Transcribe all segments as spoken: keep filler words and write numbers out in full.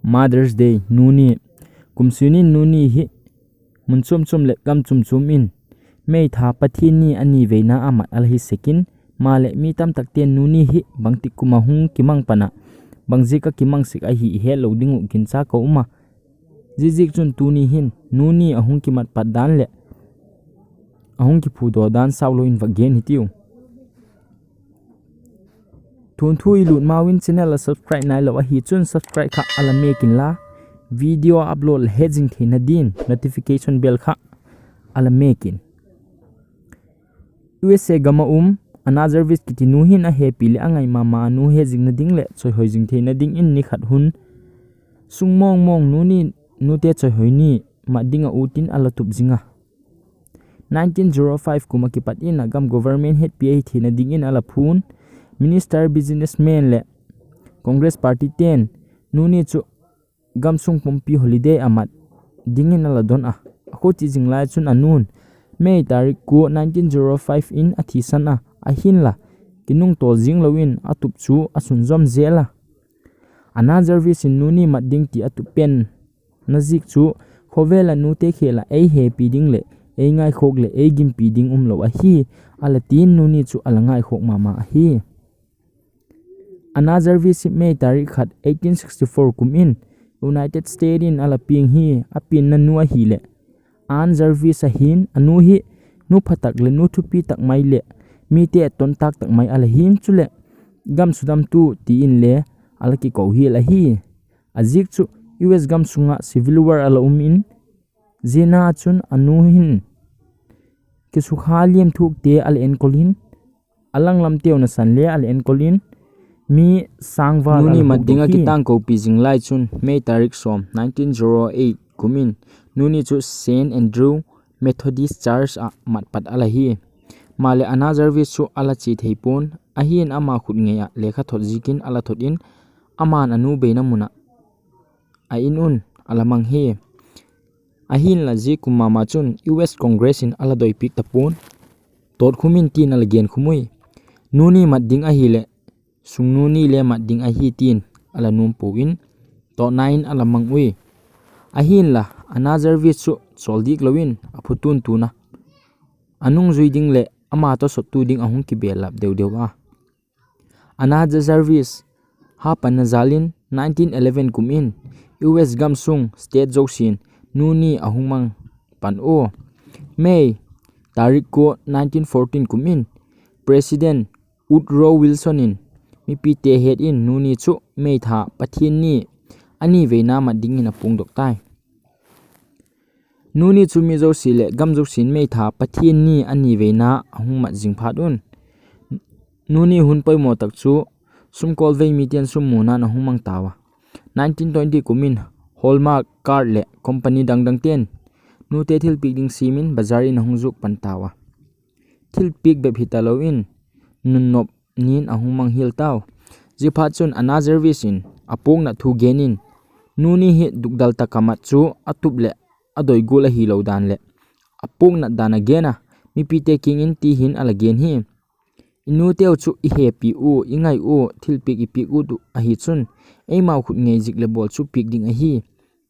Mother's Day, nuni. Kumsunin nuni hi mun chom chom le gam chom chom in May tha Pathen ni ani veina a mat ala hi sekin, male mi tamtak ten nuni hi bangtik kuma hung kimang pana, bang jika kimang sek ahi i het lo ding u kin cha ka uma. Jijik chun tuni hin nuni ahung kimat pat dan le ahung kiphudoh dan sao lo in va gen hitiu. Tun thu i lut mauvin channel a subscribe nai lo ahi chun subscribe kha ala mekin la, video upload la het jing theina din notification bell kha ala mekin. U S A gam a um Anna Jarvis kiti nu hin ahepi le angai mama anu he jing na ding le choihoi jing theina ding in nikhat hun sung mong mong nuni nute choihoi ni mat ding a utin ala tup jinga. Nineteen zero five kum a kipat in a gam government hetpi ahi theina ding in ala phun, minister, businessman le Congress party ten nuni chu gamsung pumpi holiday a mat ding in ala don a. Akhuti jing lai chun anun May tarik ko nineteen zero five in athisan a, ahinla kinung tol jing lo in atup chu asun jom jel a. Anna Jarvis in nuni mat ding ti atup pen na jik chu khovel a nute khel a ei hepi ding le ei ngaikhok le ei gimpi ding um lo ahi, ala tin nuni chu ala ngaikhok mama ahi. Anna Jarvis hi May tarik khat eighteen sixty four kum in United States in ala ping hi, apin na nu ahi le Ann Jarvis ahin, anu hi nu phatak le nu thupi tak mai le mite aton tak tak mai ala hin chule gam sudam tu ti in le ala kiko hi ala hi. Ajik chu U S gam sunga civil war ala um in, jina chun anu hin kisukha liam thuk te ala enkol in, alang lam teu na san le ala enkol in, mi sangva nuni mat ding a kitang ko pi jing lai chun May tarik som nineteen zero eight kum in nuni chu Saint Andrew Methodist Church a mat pat ala hi. Male Anna Jarvis chu ala chi thei pon, ahin ama khut ngei a lekha thot jikin ala thot in, aman anu beina muna a in un ala mang hi. Ahinla ji kum mama chun U S Congress in ala doi pik tapon, tot khum in tin ala gen khum ui. Nuni mat ding ahi le sung nuni le mat ding ahi tin ala num pu in, tot na in ala mang ui. Ahinla Anna Jarvis chu chol dik lo in aphutun tuna anung jui ding le ama to sot tu ding ahung kibel lap deu deu a. Anna Jarvis hapan na jal in nineteen eleven kum in U S gam sung state jousen nuni ahung mang pan u. May tarik ko nineteen fourteen kum in President Woodrow Wilson in mipi te het in nuni chu May tha Pathen ni ani veina mat ding in apung dok tai. Nuni chu mi jouse le gam jousen May tha Pathen ni ani veina ahung mat jing phat un, nuni hun poimo tak chu sumkol vei miten sum muna ahung mang tauva. Nineteen twenty kum in Hallmark card le company dang dang ten nute thilpik ding simin bazar in ahung juk pan tauva. Thilpik bep hita lo in nun nop nin ahung mang hil tau. Ji phat chun Anna Jarvis in apung na thu gen in, nuni hi dukdal taka mat chu atup le adoi gul ahi lo dan le apung na dan a gen a, mipi te king in ti hin ala gen hi. I nu teu chu i hepi u, i ngai u, thilpik i pik u tu ahi chun, eimau khut ngei jik le bol chu pik ding ahi,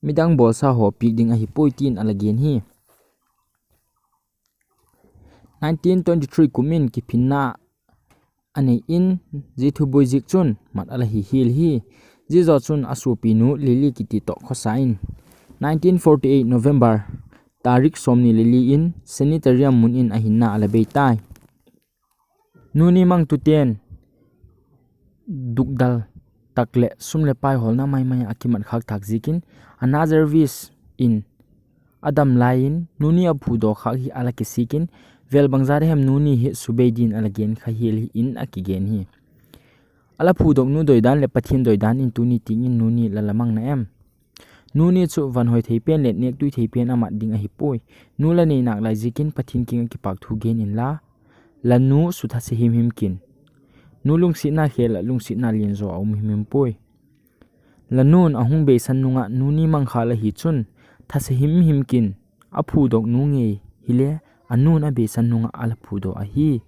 midang bolsa ho pik ding ahi poi tin ala gen hi. Nineteen twenty three kum in kiphinna anei in, ji thu bui jik chun mat ala hi hil hi. Ji jo chun asopi nu Lily kiti to khosa in nineteen forty eight November tarik som ni le li in sanitarium mun in ahinna ala bei tai. Nuni mang tu ten dukdal tak le sum le pai holna mai mai a kimat khak thak jikin Anna Jarvis in adam lai in nuni aphudoh khak hi ala kisikin, vel bangza de hem nuni hi subei din ala gen kha hil hi in akigen hi. Ala phudok nu doi dan le Pathen doi dan in tuni ting in nuni la la mang na em? Nuni chu van hoi thei pen le nek tui thei pen amat ding ahi poi. Nu la nei nak lai jikin Pathen king a kipak thu gen in la. La nu sutha se him him kin. Nu lungsit na khel a lungsit na lien jo a um him him poi. La nun ahung beisan nunga nuni mang kha la hi chun thase him him kin. Aphu dok nu ngei hile anun abeisan nunga ala phu do ahi.